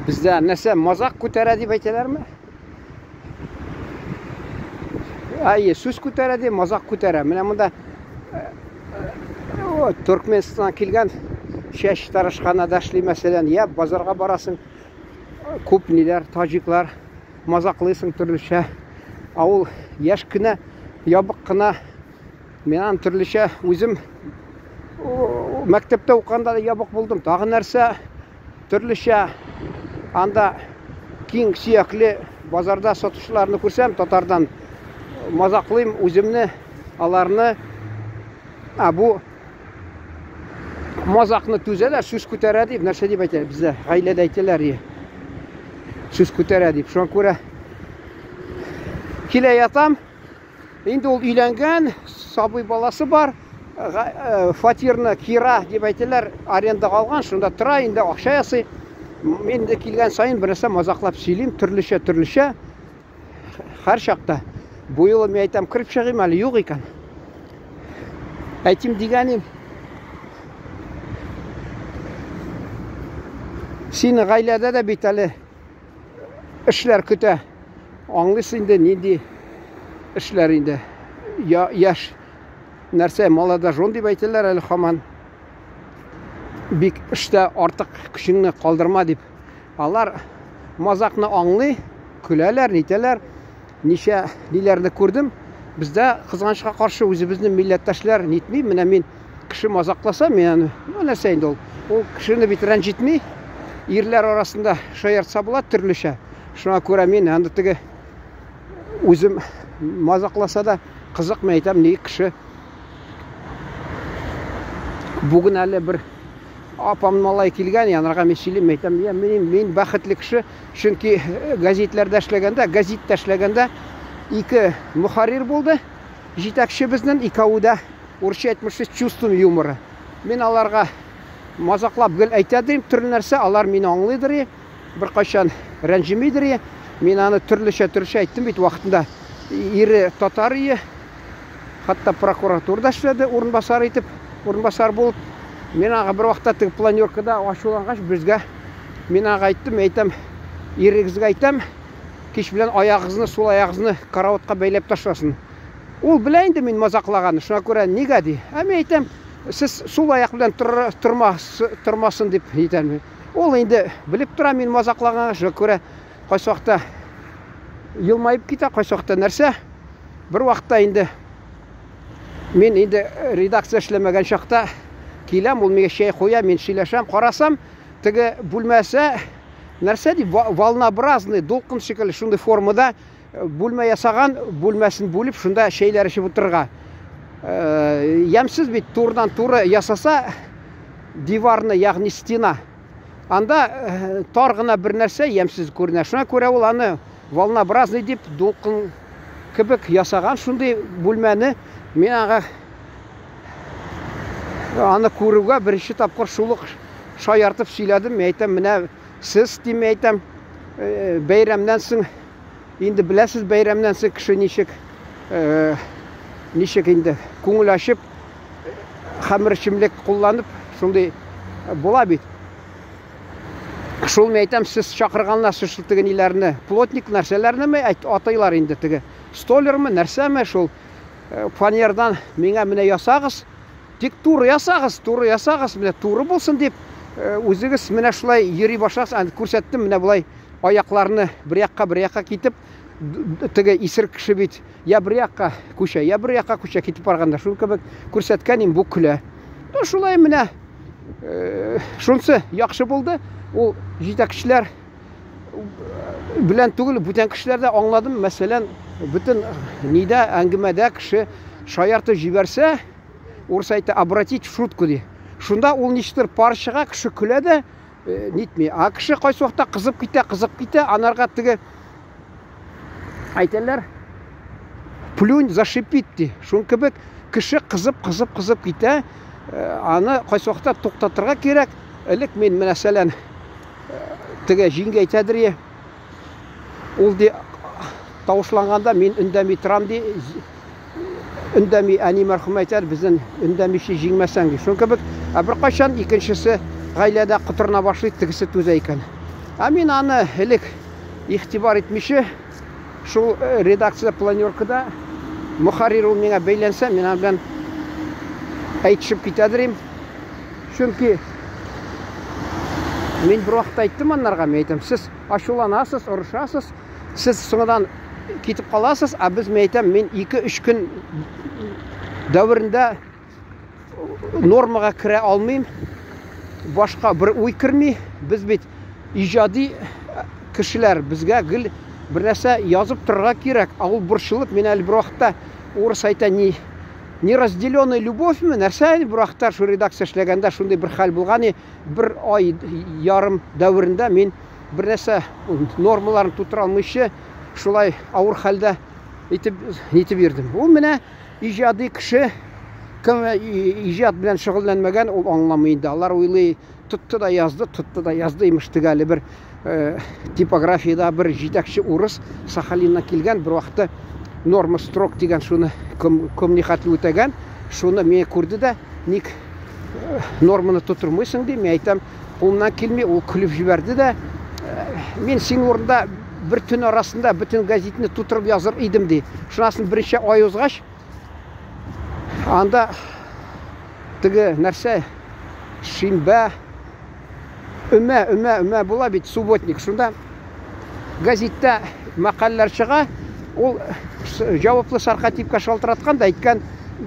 Бездә нәрсә, мазак күтәрә дип әйтәләрме? Әйе, сүз күтәрә ди, мазак күтәрә. Менә монда Төркменстаннан килгән чәч тарашханада эшли, мәсәлән, я базарга барасың, күп ниләр, таҗиклар, мазаклыйсың төрлечә. Ә ул яшь кенә, ябык кына. Мин аны төрлечә үзем мәктәптә укыганда да ябык булдым. Тагы нәрсә? Төрлечә анда киң сөякле базарда сатучыларны күрсәм, татардан мазаклыйм үземне, аларны. А бу мазакны түзәләр, сүз күтәрә дип, нәрсә дип әйтәләр? Бездә гаиләдә әйтәләр, сүз күтәрә дип. Шуңа күрә килә ятам. Инде ул өйләнгән, сабый баласы бар. Фатирны кира дип әйтәләр, арендага алган, шунда тора инде, акча ясый. Мин инде килгән саен бер нәрсә мазаклап сөйлим, төрлечә, төрлечә. Һәр чакта. Бу юлы мин әйтәм, кереп чыгыйм әле, юк икән. Әйтим дигәнем. Сине гаиләдә дә бит әле эшләр көтә. Аңлыйсыз инде, нинди эшләр инде. Я, яшь нәрсә, молодожен дип әйтәләр әле хаман. Бик эштә артык көчеңне калдырма дип. Алар мазакны аңлый, көләләр, нитәләр. Ничә ниләрне күрдем. Бездә кызганычка каршы үзебезнең милләттәшләр нитми. Менә мин кеше мазакласа, мин аны, ну нәрсә инде ул? Ул кешене бит рәнҗетми. Ирләр арасында шаяртса була төрлечә. Шуңа күрә мин аны теге үзем мазакласа да кызык, мин әйтәм, ни кеше. Бүген әле бер апам малай килгән, янарга мин сөйлим, әйтәм, я, мин бәхетле кеше, чөнки газетләрдә эшләгәндә, газетта эшләгәндә ике мөхәррир булды, җитәкче безнең, икәве дә урысча әйтмешли, с чувством юмора. Мин аларга мазаклап гел әйтә дим, төрле нәрсә, алар мине аңлыйдыр, беркайчан рәнҗемидер. Мин аны төрлечә төрлечә әйттем бит вакытында. Ире татар ие, хәтта прокуратурада эшләде, урынбасар итеп, урынбасар булып. Мин аңа бер вакытта теге планеркада ачулангач, безгә мин аңа әйттем, әйтәм, ирегезгә әйтәм, кич белән аягыгызны, сул аягыгызны караватка бәйләп ташласын. Ул белә инде мин мазаклаганны, шуңа күрә нигә ди. Ә мин әйтәм, сез сул аяк белән тормасын дип әйтәм. Ул инде белеп тора мин мазаклаганга, шуңа күрә кайсы вакытта елмаеп китә, кайсы вакытта нәрсә. Бер вакытта инде мин инде редакция эшләмәгән чакта киләм, ул миңа чәй куя, мин сөйләшәм, карасам, теге бүлмәсе нәрсә ди, волнообразный, дулкын шикелле шундый формада бүлмә ясаган, бүлмәсен бүлеп, шунда чәйләр эчеп утырырга. Ямьсез бит, турыдан-туры ясаса диварны, ягъни стена. Анда тар гына бер нәрсә ямьсез күренә. Шуңа күрә ул аны волнообразный дип, дулкын кебек ясаган шундый бүлмәне. Мин аңа аны күрүгә беренче тапкыр шул ук шаяртып сөйләдем. Мин әйтәм, менә сез, дим, әйтәм, бәйрәмнән соң инде беләсез, бәйрәмнән соң кеше ничек, ничек инде күңел ачып, хәмер эчемлек кулланып, шундый була бит. Шул мин әйтәм, сез чакырганнар шул теге ниләрне, плотник нәрсәләрнеме әйт, атыйлар инде теге. Столермы, нәрсәме шул фанердан миңа менә ясагыз, тик туры ясагыз, туры ясагыз, менә туры булсын дип, үзегез менә шулай йөри башласыз, аны күрсәттем, менә болай аякларны бер якка, бер якка китеп, теге исер кеше бит я бер якка күчә, я бер якка күчә китеп барганда, шул кебек күрсәткән им, бу көлә. Ну, шулай менә, шунсы яхшы булды. Ул җитәкчеләр белән түгел, бүтән кешеләр дә аңладым. Мәсәлән, бөтен нидә, әңгәмәдә кеше шаяртып җибәрсә, урыс әйтә, обратить в шутку ди. Шунда ул ничектер пар чыга, кеше көлә дә, нитми. А кеше кайсы вакытта кызып китә, кызып китә, анарга теге әйтәләр, плюнь зашипит ди. Шун кебек кеше кызып, кызып, кызып китә, аны кайсы вакытта туктатырга кирәк. Элек мин, мәсәлән, теге җиңгә әйтәдер, ул ди тавышланганда мин өндәми торам ди. Өндәми, әни мәрхүм әйтәр, безнең өндәмичә җиңмәсәң ди. Шун кебек, ә бер кайчан икенчесе гаиләдә котырына башлый, тегесе түзә икән. Ә мин аны элек игътибар итмичә, шул редакция планеркада мөхәррир ул миңа бәйләнсә, мин аның белән әйтешеп китәдер им. Чөнки мин бер вакытта әйттем аннарга, мин әйтәм, сез ачуланасыз, орышасыз, сез соңынан китеп каласыз, ә без, мин әйтәм, мин 2-3 көн дәверендә нормага керә алмыйм. Башка бер уй керми. Без бит иҗади кешеләр, безгә гел бер нәрсә язып торырга кирәк. Ә ул борчылып, мин әле бер вакытта урыс әйтә, не неразделенная любовь мы, нәрсә әле бер вакытта шул редакция эшләгәндә шундый бер хәл булган, бер ай ярым дәверендә мин бер нәрсә нормаларын тутыра алмыйча шулай авыр хәлдә итеп нитеп йөрдем. Ул менә иҗади кеше, кем иҗат белән шөгыльләнмәгән, ул аңламый инде. Алар уйлый, тотты да язды, тотты да язды, имеш теге әле бер типографиядә бер җитәкче урыс Сахалиннан килгән, бер вакытта норма строк дигән шуны кем, кем нихәтле үтәгән, шуны мине күрде дә, ник норманы тутырмыйсың ди, мин әйтәм, кулымнан килми, ул көлеп җибәрде дә, мин синең урында бер төн арасында бөтен газетны тутырып языр идем ди. Шунасын берничә ай узгач, анда теге нәрсә шимбә өмә, өмә, өмә була бит, субботник. Шунда газетта мәкаләләр чыга. Ул җаваплы саркатипкә шалтыраткан да әйткән,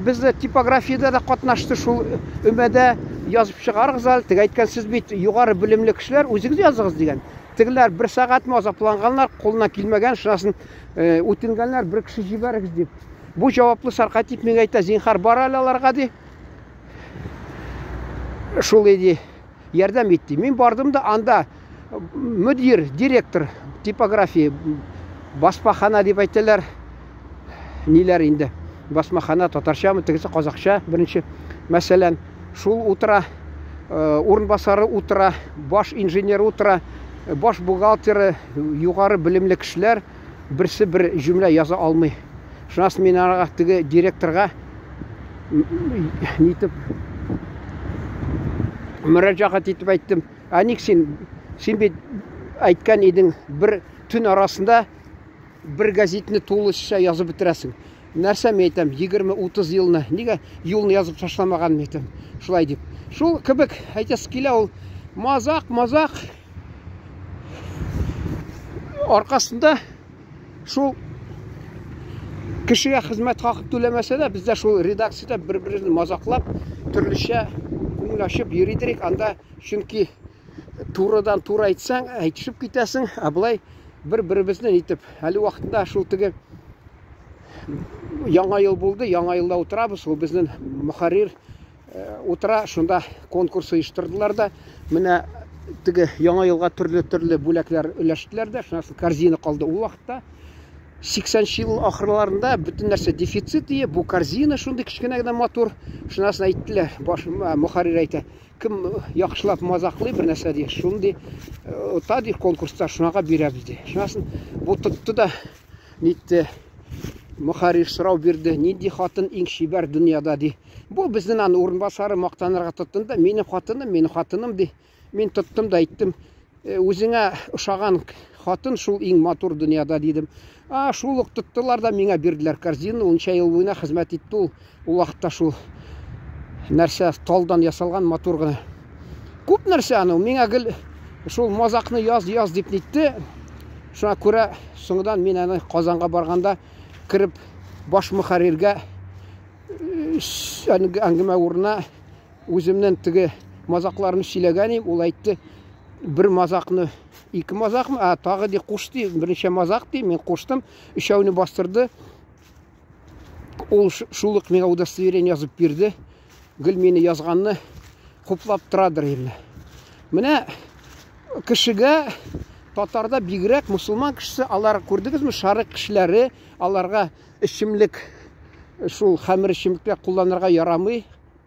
без дә типографиядә дә катнашты шул өмәдә, язып чыгарыгыз әле. Теге әйткән, сез бит югары белемле кешеләр, үзегез языгыз дигән. Тегеләр бер сәгатьме азапланганнар, кулына килмәгән, шунасын үтенгәннәр, бер кеше җибәрегез дип. Бу җаваплы саркатип миңа әйтә, зинһар бар әле аларга ди. Шул иде, ярдәм ит ди. Мин бардым да анда мөдир, директор типография, басмахана дип әйтәләр. Ниләр инде? Басмахана татарчамы, тегесе казакча, беренче мәсәлән. Шул утыра, урынбасары утыра, баш инженеры утыра, баш бухгалтеры, югары белемле кешеләр берсе бер җөмлә яза алмый. Шуннан соң мин аңа теге директорга нитеп мөрәҗәгать итеп әйттем. Ә ник син, син бит әйткән идең, бер төн арасында бер газетны тулысынча язып бетерәсең. Нәрсә мин әйтәм, 20-30 елны, нигә юлны язып ташламаган мин әйтәм, шулай дип. Шул кебек әйтәсе килә ул мазак, мазак аркасында шул кешегә хезмәт хакы түләмәсә дә, бездә шул редакциядә бер-беребезне мазаклап, төрлечә күңел ачып йөридерик анда, чөнки турыдан туры әйтсәң, әйтешеп китәсең, ә болай бер-беребезне итеп, әле вакытында шул теге Яңа ел булды, яңа елда утырабыз, ул безнең мөхәррир утыра, шунда конкурс оештырдылар да, менә теге яңа елга төрле-төрле бүләкләр өләштеләр дә, шуннан соң корзина калды. Ул вакытта 80 ел ахырларында бөтен нәрсә дефицит ие, бу корзина шундый кечкенә генә матур. Шуннан соң әйттеләр, баш мөхәррир әйтә, кем яхшылап мазаклый бер нәрсә ди, шундый ота ди конкурста, шунага бирәбез ди. Шуннан соң бу тотты да Нитте. Мөхәррир сорау бирде, нинди хатын иң чибәр дөньяда, ди. Бу безнең аны урынбасары мактанырга тотынды, минем хатыным, минем хатыным, ди. Мин тоттым да әйттем, үзеңә ошаган хатын шул иң матур дөньяда, дидем. А, шул ук тоттылар да миңа бирделәр корзину, унча ел буена хезмәт итте ул. Ул вакытта шул нәрсә талдан ясалган матур гына. Күп нәрсә аны, миңа гел шул мазакны яз, яз дип нитте. Шуңа күрә соңдан мин аны Казанга барганда кереп баш мөхәрриргә әңгәмә урынына үземнең теге мазакларны сөйләгән идем. Ул әйтте, бер мазакны, ике мазакмы, а тагы ди куш ди, берничә мазак ди, мин куштым, өчәүне бастырды. Ул шул ук миңа удостоверение язып бирде. Гел мине язганны хуплап торадыр инде. Менә кешегә татарда бигрәк мусульман кешесе, алар күрдегезме, шарык кешеләре, аларга эчемлек, шул хәмер эчемлекләр кулланырга ярамый,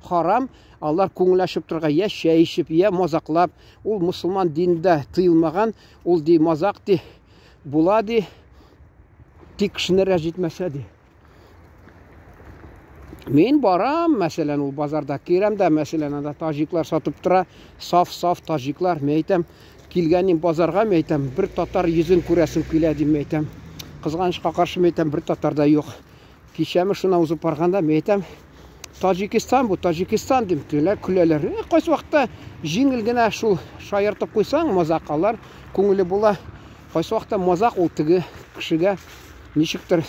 харам. Алар күңел ачып торырга, я чәй эчеп, я мазаклап. Ул мусульман динендә тыелмаган, ул ди мазак ди, була ди. Тик кешене рәнҗетмәсә ди. Мин барам, мәсәлән, ул базарда керәм дә, мәсәлән, анда таҗиклар сатып тора, саф-саф таҗиклар. Мин әйтәм, килгәнем базарга, мин әйтәм, бер татар йөзен күрәсем килә, дим, мин әйтәм. Кызганычка каршы, мин әйтәм, бер татар да юк. Кичәме шуннан узып барганда, мин әйтәм, Таҗикистан бу, Таҗикистан дим, тегеләр көләләр. Кайсы вакытта җиңел генә шул шаяртып куйсаң, мазак алар күңеле була. Кайсы вакытта мазак ул теге кешегә ничектер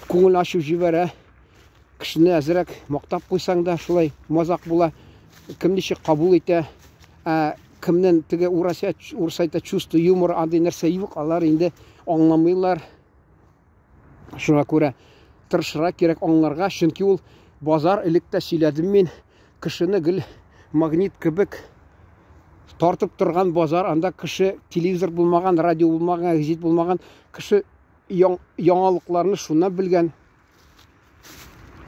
күңел ачып җибәрә. Кешене әзрәк мактап куйсаң да шулай мазак була. Кем ничек кабул итә, ә кемнең теге урысча, урыс әйтә чувство юмор андый нәрсә юк, алар инде аңламыйлар. Шуңа күрә тырышырга кирәк аңларга, чөнки ул базар элек тә сөйләдем мин, кешене гел магнит кебек тартып торган базар, анда кеше телевизор булмаган, радио булмаган, гәзит булмаган, кеше яңалыкларны шуннан белгән.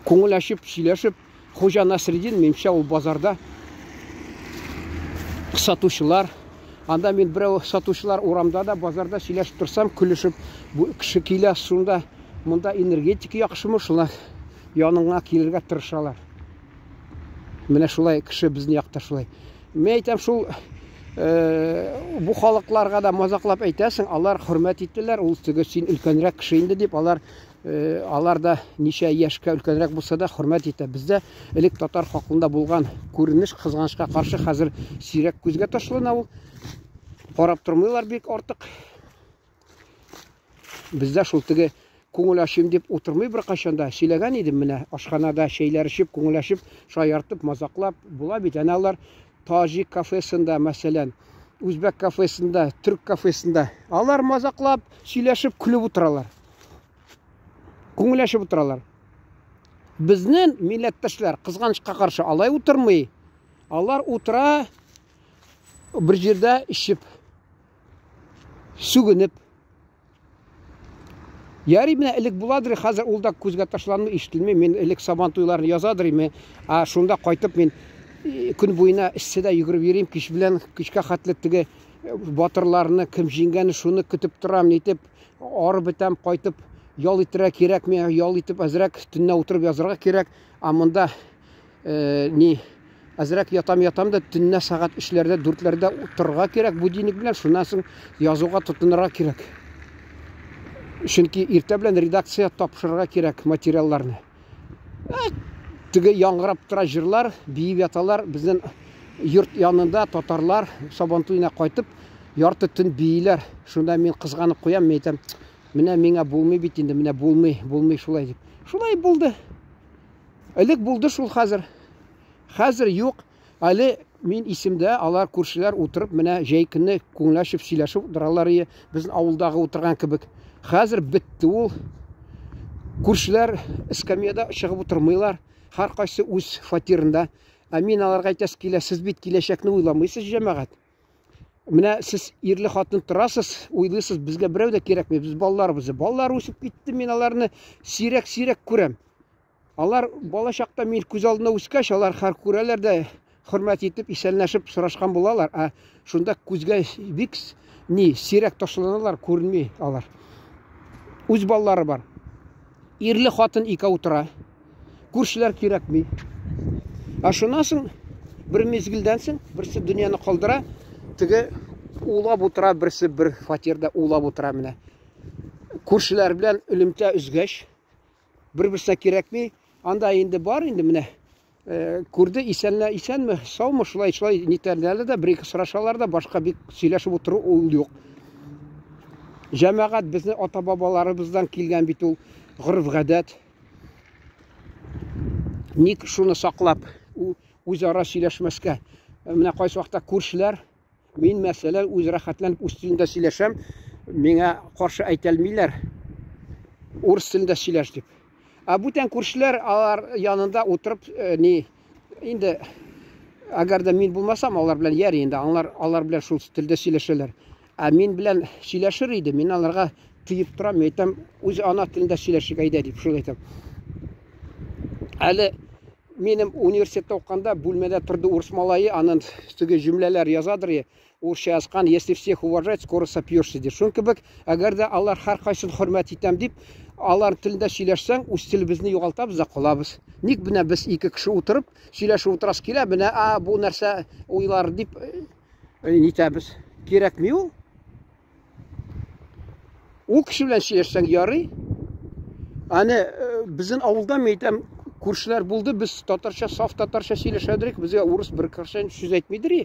Күңел ачып, сөйләшеп, Хуҗа Насреддин, минемчә, ул базарда сатучылар, анда мин берәү сатучылар урамда да, базарда сөйләшеп торсам, көлешеп, бу кеше килә, шунда монда энергетика яхшымы, шуна яныңа килергә тырышалар. Менә шулай кеше безнең якта шулай. Мин әйтәм, шул бу халыкларга да мазаклап әйтәсең, алар хөрмәт иттеләр, ул теге син өлкәнрәк кеше инде дип, алар алар да ничә яшькә өлкәнрәк булса да хөрмәт итә. Бездә элек татар халкында булган күренеш, кызганычка каршы, хәзер сирәк күзгә ташлана ул. Карап тормыйлар бик артык. Бездә шул теге күңел ачыйм дип утырмый беркайчан да. Сөйләгән идем менә, ашханада чәйләр эчеп, күңел ачып, шаяртып, мазаклап була бит. Әнә алар таҗик кафесында, мәсәлән, үзбәк кафесында, төрк кафесында. Алар мазаклап, сөйләшеп, көлеп утыралар. Күңел ачып утыралар. Безнең милләттәшләр кызганычка каршы алай утырмый. Алар утыра бер җирдә эчеп, сүгенеп. Ярый менә элек буладыр, хәзер ул да күзгә ташланмый, ишетелми. Мин элек сабан туйларын язадыр име, ә шунда кайтып мин көн буена эсседә йөгереп йөрим, кич белән кичкә хәтле теге батырларны кем җиңгәне шуны көтеп торам, нитеп арып бетәм, кайтып ял итәргә кирәк, миңа ял итеп әзрәк төнлә утырып язарга кирәк. Ә монда ни әзрәк ятам-ятам да төнлә сәгать өчләрдә, дүртләрдә торырга кирәк будильник белән, шуннан соң язуга тотынырга кирәк. Чөнки иртә белән редакция тапшырырга кирәк материалларны. Теге яңгырап тора җырлар, биеп яталар. Безнең йорт янында татарлар Сабантуена кайтып, ярты төн бииләр. Шунда мин кызганып куям, мин әйтәм, менә миңа булмый бит инде, менә булмый, булмый шулай дип. Шулай булды. Элек булды шул хәзер. Хәзер юк. Әле мин исемдә, алар күршеләр утырып, менә җәй көне күңел ачып сөйләшеп утыралар ие, безнең авылдагы утырган кебек. Хәзер бетте ул. Күршеләр эскәмиядә чыгып утырмыйлар. Һәркайсы үз фатирында. Ә мин аларга әйтәсе килә, сез бит киләчәкне уйламыйсыз, җәмәгать. Менә сез ирле хатын торасыз, уйлыйсыз, безгә берәү дә кирәкми, без балаларыбыз. Балалар үсеп китте, мин аларны сирәк-сирәк күрәм. Алар бала чакта мин күз алдында үскәч, алар хәр күрәләр дә хөрмәт итеп, исәнләшеп сорашкан булалар. Ә шунда күзгә бик ни сирәк ташланалар, күренми алар. Үз балалары бар. Ирле хатын икәү утыра. Күршеләр кирәкми. Ә шуннан соң бер мизгелдән соң берсе дөньяны калдыра, теге улап утыра, берсе бер фатирда улап утыра менә. Күршеләр белән элемтә өзгәч, бер-берсенә кирәкми. Анда инде бар инде менә күрде, исәнлә, исәнме, саумы, шулай, шулай нитәрләр дә, бер-ике сорашалар да, башка бик сөйләшеп утыру ул юк. Җәмәгать безне ата-бабаларыбыздан килгән бит ул гореф-гадәт. Ник шуны саклап, үзара сөйләшмәскә? Менә кайсы вакытта күршеләр, мин, мәсәлән, үз рәхәтләнеп үз телендә сөйләшәм, миңа каршы әйтәлмиләр, урыс телендә сөйләш дип. Ә бүтән күршеләр алар янында утырып, ни, инде әгәр дә мин булмасам, алар белән яри инде, алар, алар белән шул телдә сөйләшәләр. Ә мин белән сөйләшер иде, мин аларга тыеп торам, мин әйтәм, үз ана телендә сөйләшик әйдә дип, шул әйтәм. Әле минем университетта укыганда бүлмәдә торды урыс малае, анын теге җөмләләр язадыр, урысча язган, если всех уважать, скоро сопьешься, ди. Шуның кебек, әгәр дә алар һәркайсын хөрмәт итәм дип, Алар телендә сөйләшсәң, үз телебезне югалтабыз да калабыз. Ник менә без ике кеше утырып, сөйләшеп утырасы килә, менә а бу нәрсә уйлар дип э, нитәбез. Кирәкми ул. Ул кеше белән сөйләшсәң ярый. Аны э, безнең авылда мин әйтәм, күршеләр булды, без татарча, саф татарча сөйләшәдер, безгә урыс бер кеше сүз әйтмидер.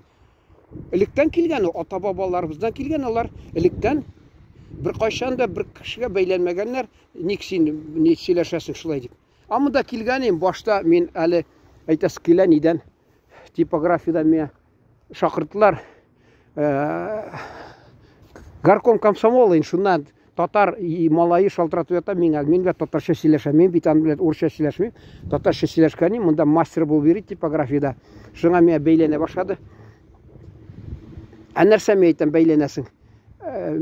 Электән килгән ул, ата-бабаларыбыздан килгән алар электән беркайчан да бер кешегә бәйләнмәгәннәр, ник син ни сөйләшәсең шулай дип. Ә монда килгән идем, башта мин әле әйтәсе килә нидән типографиядән миңа шакырттылар. Э, горком комсомола инде шуннан татар малае шалтыратып ята миңа. Мин белән татарча сөйләшәм. Мин бит аның белән урысча сөйләшмим. Татарча сөйләшкән идем. Монда мастер булып йөри типографиядә. Шуңа миңа бәйләнә башлады. Ә нәрсә мин әйтәм, бәйләнәсең? Э,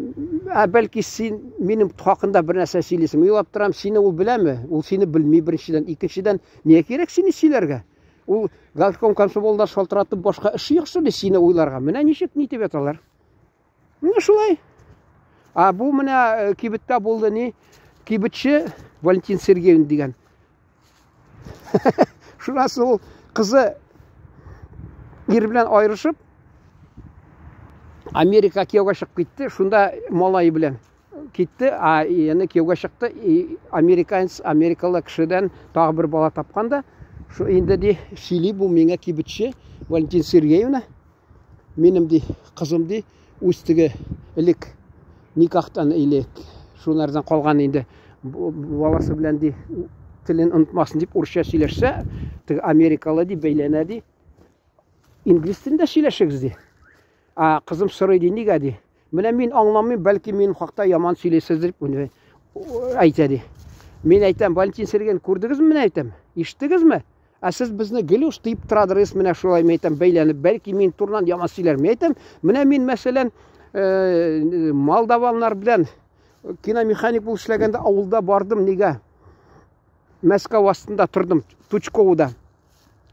ә бәлки син минем хакында бер нәрсә сөйлисең. Уйлап торам, сине ул беләме? Ул сине белми беренчедән. Икенчедән, нигә кирәк сине сөйләргә? Ул горком комсомолда шалтыратып башка эше юк шул сине уйларга. Менә ничек нитеп яталар. Менә шулай. А бу менә э, кибеттә булды ни? Кибетче Валентин Сергеевна дигән. Шуннан ул кызы ир белән аерышып Америка кияүгә чыгып китте. Шунда малае белән китте, а яны кияүгә чыкты. И американец, америкалы кешедән тагы бер бала тапкан да, шу инде ди сөйли бу миңа кибетче Валентин Сергеевна. Минем ди кызым ди үз теге элек никахтан или шунардан калган инде баласы белән ди телен онытмасын дип урысча сөйләшсә, теге америкалы ди бәйләнә ди. Инглиз телендә сөйләшегез ди. А кызым сорый ди, нигә ди? Менә мин аңламыйм, бәлки минем хакта яман сөйлисез дип әйтә ди. Мин әйтәм, Валентин Сергеевич, күрдегезме менә әйтәм? Ишеттегезме? Ә сез безне гел уш тыеп торадырыз, менә шулай мин әйтәм, бәйләнеп, бәлки мин турынан яман сөйләр. Мин әйтәм, менә мин мәсәлән, э, молдаваннар белән киномеханик булып эшләгәндә авылда бардым, нигә? Мәскәү астында тордым, Тучковода.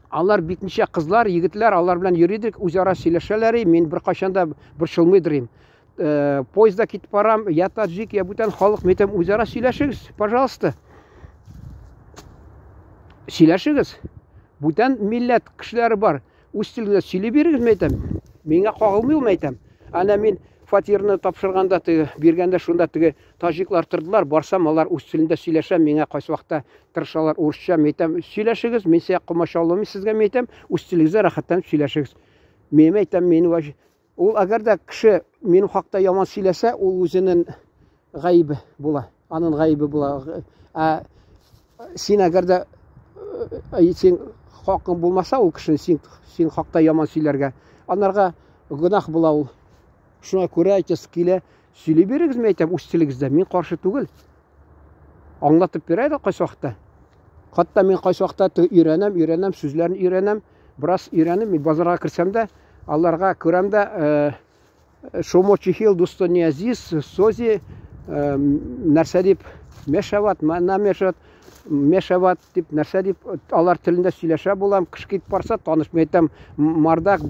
Алар бик ничә кызлар, егетләр, алар белән йөридек, үзара сөйләшәләр, мин беркайчан да борчылмыйдыр идем. Э, поездда китеп барам, я таджик, я бүтән халык, мин әйтәм, үзара сөйләшегез, пожалуйста. Сөйләшегез. Бүтән милләт кешеләре бар. Үз телеңдә сөйли бирегез, мин әйтәм. Миңа кагылмый ул, мин әйтәм. Әнә мин фатирны тапшырганда теге биргәндә шунда теге таҗиклар тордылар, барсам алар үз телендә сөйләшә, миңа кайсы вакытта тырышалар урысча, мин әйтәм, сөйләшегез, мин сезгә комачауламыйм сезгә, мин әйтәм, үз телегездә рәхәтләнеп сөйләшегез. Мин әйтәм, мин ул әгәр дә кеше минем хакта яман сөйләсә, ул үзенең гаебе була, аның гаебе була. Ә син әгәр дә э, син хакың булмаса ул кешене син син хакта яман сөйләргә, анарга гөнаһ була ул. Шуңа күрә әйтәсе килә, сөйли бирегез, мин әйтәм, үз телегездә, мин каршы түгел. Аңлатып бирә дә кайсы вакытта. Хәтта мин кайсы вакытта өйрәнәм, өйрәнәм, сүзләрен өйрәнәм. Бераз өйрәнеп, мин базарга керсәм дә, аларга күрәм дә, э, Шомо Чихил, Дустони Азиз, Сози, э, нәрсә дип, Мешават, на Мешават, Мешават дип, нәрсә дип, алар телендә сөйләшә булам, кеше китеп барса, таныш, мин әйтәм, Мардак,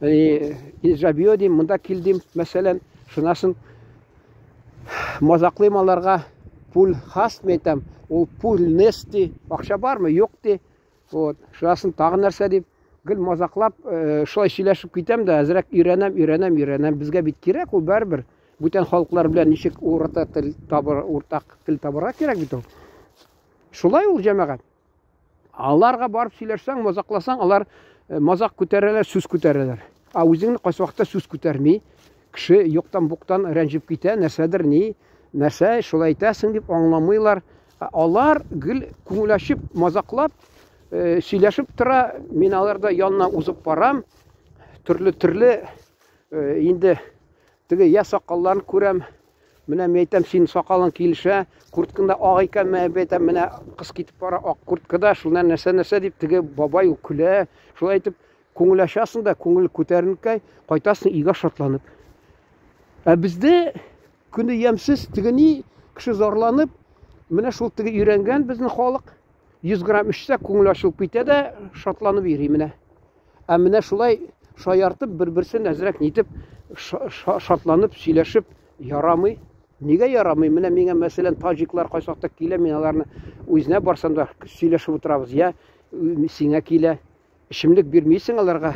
Инжабио дим, монда кил дим, мәсәлән, шунасын мазаклыйм аларга, пуль хаст, мин әйтәм, ул пуль нес ди, акча бармы, юк ди. Вот, шунасын тагы нәрсә дип, гел мазаклап, э, шулай сөйләшеп китәм дә, әзрәк өйрәнәм, өйрәнәм, өйрәнәм. Безгә бит кирәк ул барыбер. Бүтән халыклар белән ничек урта тел табыр, уртак тел табырга кирәк бит ул. Шулай ул, җәмәгать. Аларга барып сөйләшсәң, мазакласаң, алар э, мазак күтәрәләр, сүз күтәрәләр. Ә үзеңне кайсы вакытта сүз күтәрми. Кеше юктан-буктан рәнҗеп китә, нәрсәдер ни, нәрсә шулай әйтәсең дип аңламыйлар. Ә алар гел күңел ачып, мазаклап, э, сөйләшеп тора. Мин аларда янына узып барам. Төрле-төрле э, инде теге я сакалларын күрәм, Менә мин әйтәм, синең сакалың килешә, курткаң да ак икән, менә мин әйтәм, менә кыз китеп бара ак курткада, шуннан нәрсә нәрсә дип теге бабай ул көлә. Шулай итеп күңел ачасың да, күңел күтәренкәй, кайтасың өйгә шатланып. Ә бездә көне ямьсез, теге ни кеше зарланып, менә шул теге өйрәнгән безнең халык 100 грамм эчсә, күңел ачылып китә дә, шатланып йөри менә. Ә менә шулай шаяртып, бер-берсен әзрәк нитеп, шатланып, сөйләшеп ярамый. Нигә ярамый? Менә миңа, мәсәлән, таҗиклар кайсы вакытта килә, мин аларны үзенә барсам да сөйләшеп утырабыз. Я сиңа килә, эчемлек бирмисең аларга,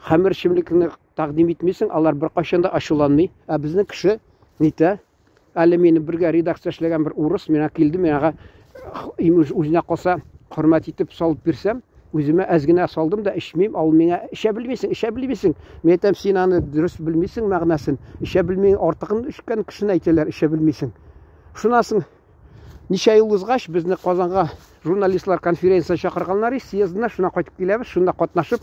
хәмер эчемлекне тәкъдим итмисең, алар беркайчан да ачуланмый. Ә безнең кеше нитә? Әле мине бергә редакция эшләгән бер урыс миңа килде, мин аңа имеш үзенә калса хөрмәт итеп салып бирсәм, үземә әз генә салдым да эчмим, ә ул миңа эчә белмисең, эчә белмисең. Мин әйтәм, син аны дөрес белмисең мәгънәсен. Эчә белми, артыгын эчкән кешене әйтәләр, эчә белмисең. Шуннан соң ничә ел узгач, безне Казанга журналистлар конференция чакырганнар, съездына, шунда кайтып киләбез, шунда катнашып,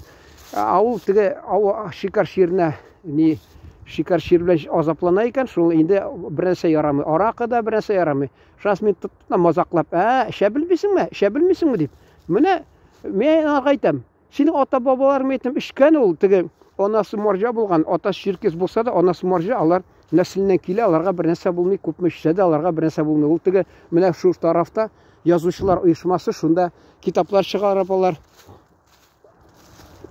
авыл теге авыл шикәр чиренә ни шикәр чир белән азаплана икән, шул инде бернәрсә ярамый. Аракы да бернәрсә ярамый. Шуннан мин тоттым да мазаклап, ә, эчә белмисеңме? Эчә белмисеңме дип. Менә мин аңа әйтәм, синең ата-бабаларың әйтәм, эчкән ул теге анасы марҗа булган, атасы черкес булса да, анасы марҗа, алар нәселеннән килә, аларга бернәрсә булмый, күпме эчсә дә аларга бернәрсә булмый. Ул теге менә шул тарафта язучылар оешмасы, шунда китаплар чыгарып алар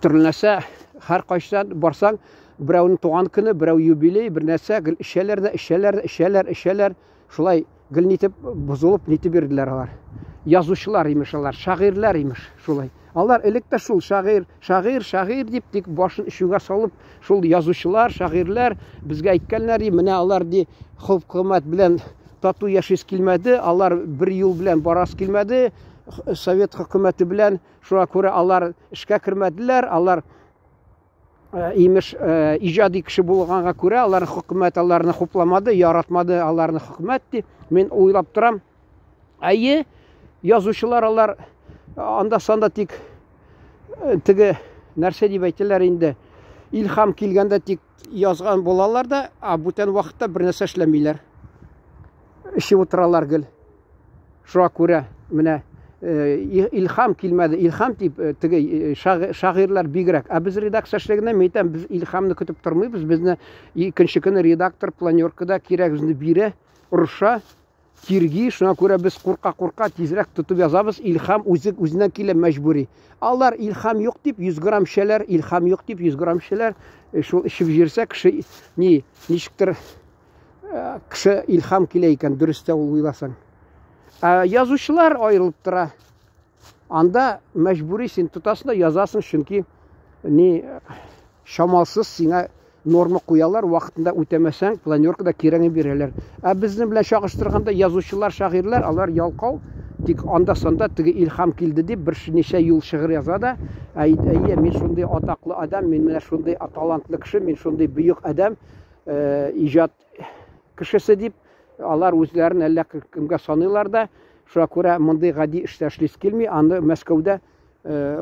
төрле нәрсә, һәркайчан барсаң, берәүнең туган көне, берәү юбилей, бер нәрсә, гел эчәләр дә, эчәләр дә, эчәләр, эчәләр. Шулай гел нитеп бозылып нитеп йөрделәр алар. Язучылар имеш алар, шагыйрьләр имеш шулай. Алар элек тә шул шагыйрь, шагыйрь, шагыйрь дип тик башын эчүгә салып, шул язучылар, шагыйрьләр безгә әйткәннәр, менә алар ди хөкүмәт белән тату яшис килмәде, алар бер юл белән барас килмәде, совет хөкүмәте белән, шуңа күрә алар эшкә кермәделәр, алар имеш иҗади кеше булганга күрә алар хөкүмәт аларны хупламады, яратмады аларны хөкүмәт ди. Мин уйлап торам. Әйе, язучылар алар анда санда тик теге нәрсә дип әйтәләр инде. Илһам килгәндә тик язган булалар да, ә бүтән вакытта бер нәрсә эшләмиләр. Эчеп утыралар гел. Шуңа күрә менә илһам килмәде. Илһам дип теге шагыйрьләр бигрәк. Ә без редакция эшләгәндә, мин әйтәм, без илһамны көтеп тормыйбыз. Безне икенче көне редактор планеркада кирәгебезне бирә, орыша, тирги. Шуңа күрә без курка-курка тизрәк тотып язабыз. Илһам үзе үзеннән килә мәҗбүри. Алар илһам юк дип 100 грамм эчәләр, илһам юк дип 100 грамм эчәләр. Шул эчеп җирсә кеше ни ничектер кеше илһам килә икән, дөрес тә ул уйласаң. Ә язучылар аерылып тора. Анда мәҗбүри син тотасың да язасың, чөнки ни чамасыз сиңа норма куялар, вакытында үтәмәсәң, планеркада кирәген бирәләр. Ә безнең белән чагыштырганда язучылар, шагыйрьләр, алар ялкау, тик анда-санда теге илһам килде дип бер ничә юл шигырь яза да, әйе, мин шундый атаклы адәм, мин менә шундый талантлы кеше, мин шундый бөек адәм, иҗат кешесе дип, алар үзләрен әллә кемгә саныйлар да, шуңа күрә мондый гади эштә эшлисе килми. Аны Мәскәүдә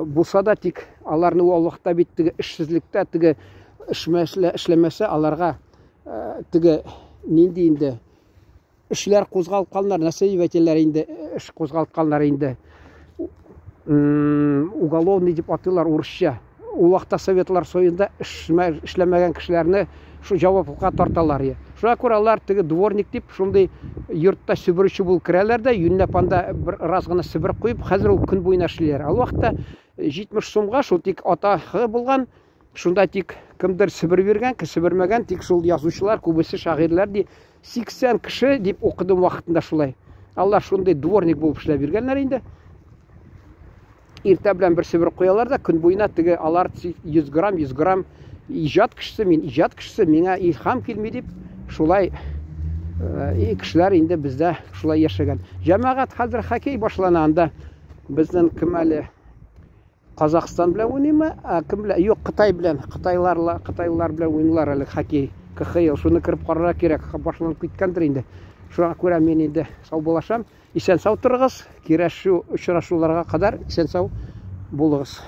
булса да, тик аларны ул вакытта бит теге эшсезлектә, теге эшләмәсә, аларга теге нинди инде эшләр кузгалтканнар, нәрсә дип әйтәләр инде, эш кузгалтканнар инде. Уголовный дип атыйлар урысча. Ул вакытта Советлар Союзында эшләмәгән кешеләрне шу җаваплыкка тарталар. Шуңа күрә алар теге дворник дип шундый йортта себерүче булып керәләр дә, юньләп анда бер раз гына себереп куеп, хәзер ул көн буена эшлиләр. Ул вакытта 70 сумга шул тик атаһы булган, шунда тик кемдер себереп йөргән, кем себермәгән, тик шул язучылар, күбесе шагыйрьләр ди, 80 кеше дип укыдым вакытында шулай. Алар шундый дворник булып эшләп йөргәннәр инде. Иртә белән бер себереп куялар да, көн буена теге алар 100 грамм, 100 грамм иҗат кешесе, мин иҗат кешесе, миңа илһам килми дип, шулай кешеләр инде бездә шулай яшәгән. Җәмәгать, хәзер хоккей башлана анда. Безнең кем әле Казахстан белән уйныймы? Ә кем белән? Юк, Кытай белән. Кытайларла, кытайлар белән уйныйлар әле хоккей. КХЛ. Шуны кереп карарга кирәк. Башланып киткәндер инде. Шуңа күрә мин инде саубуллашам. Исән сау торыгыз. Кирәшү очрашуларга кадәр исән сау булыгыз.